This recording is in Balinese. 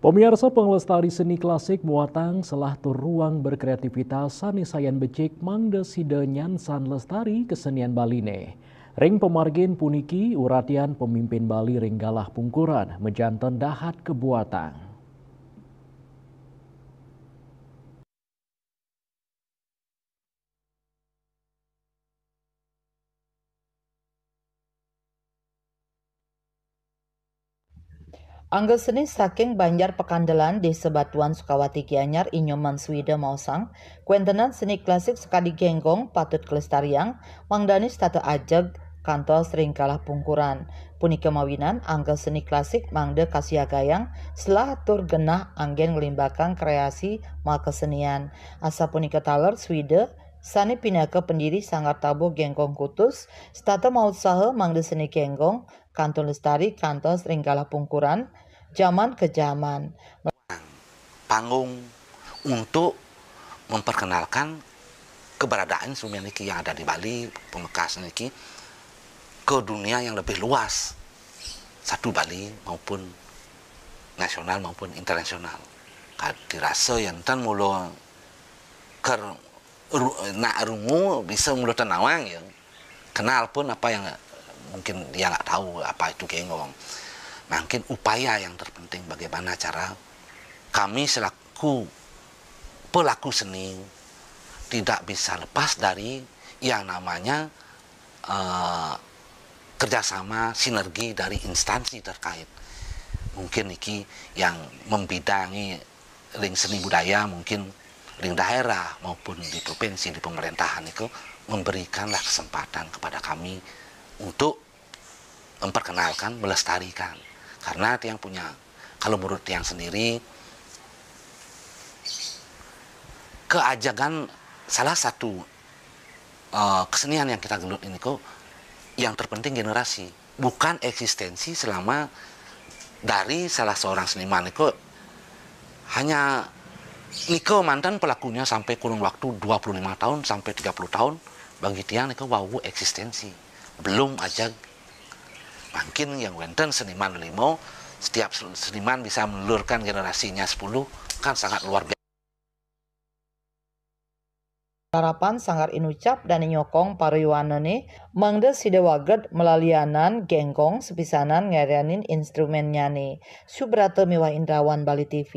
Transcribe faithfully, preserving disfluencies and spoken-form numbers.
Pamiarsa, panglestari seni klasik buatan selah tur ruang berkreativitas sané sayan becik mangda sida nyansan lestari kesenian Baliné. Ring pamargin puniki, uratian pemimpin Bali ring galah pungkuran majanten dahat kabuatang. Angga seni saking Banjar Pekandelan, Desa Batuan, Sukawati, Gianyar, I Nyoman Swida maosang, kawéntenan seni klasik sakadi génggong patut kalestariang, mangdané setata ajeg, kantos ring galah pungkuran. Punika mawinan angga seni klasik mangda kasiagayang selah tur genah anggén nglimbakang kreasi makasenian. Asapunika taler Swida, sané pinaka pendiri Sanggar Tabuh Génggong Kutus, setata mautsaha mangda seni génggong kantun lestari kantos ring galah pungkuran, jaman ka jaman. Panggung untuk memperkenalkan keberadaan instrumen niki yang ada di Bali, pamekas niki, ke dunia yang lebih luas, satu Bali maupun nasional maupun internasional. Ka-, dirasa yén ten mula ker ru-, nak rungu bisa mula ten nawang ya. Kenal pun apa yang mungkin dia nggak tahu apa itu génggong. Mungkin upaya yang terpenting bagaimana cara kami selaku pelaku seni tidak bisa lepas dari yang namanya, eh, kerjasama sinergi dari instansi terkait. Mungkin niki yang membidangi ring seni budaya, mungkin ring daerah maupun di provinsi, di pemerintahan itu memberikanlah kesempatan kepada kami untuk memperkenalkan, melestarikan. Karena tiang punya, kalau menurut tiang sendiri, keajagan salah satu, eh, kesenian yang kita gelut ini kok yang terpenting generasi, bukan eksistensi selama dari salah seorang seniman itu hanya nika mantan pelakunya sampai kurun waktu dua puluh lima tahun sampai tiga puluh tahun, bagi tiang nika wau eksistensi. Belum aja mungkin yang wénten seniman limo, setiap seniman bisa menelurkan generasinya sepuluh, kan sangat luar biasa. Harapan Sanggar Inucap dané nyokong para yowananné mangda sida wagéd malalianan génggong sapisanan ngarianin instrumennyané. Subrata miwah Indrawan, Bali T V.